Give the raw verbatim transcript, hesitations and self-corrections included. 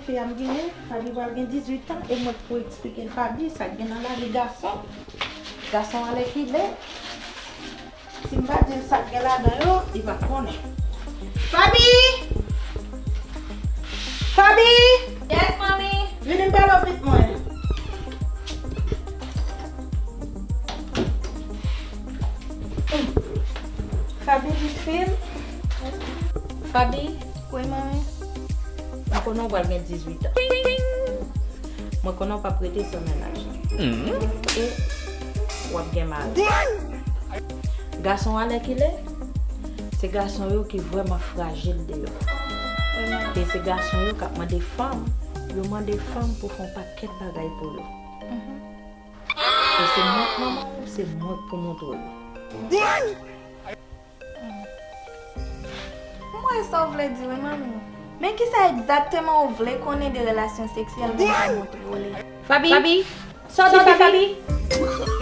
Fi a m genyen, Fabi pral gen dizuit an, e mwen k pou eksplike l Fabi sa k gen nan lavi gason. Gason alèkile. Si m pa di l sa k gen ladan yo, li p ap konnen. Fabi! Fabi! Yes, manmi. Vini m pale w vit mwen. Fabi, vit fi m. Fabi. Wi, manmi. Mwen konnen w pral gen dizuit an. Mwen konnen w p ap rete san mennaj. E w ap gen mari. Gason alèkile, se gason yo ki vrèman frajil deyò. E se gason yo k ap mande fanm, yo mande fanm pou fè yon pakèt bagay pou yo. E se mwen k manman w, se mwen k pou montre w yo. M wè sa w vle di wi, manmi. Men kisa egzakteman w vle konnen de relasyon seksyèl mwen ka montre w li? Fabi, Fabi, sòti Fabi.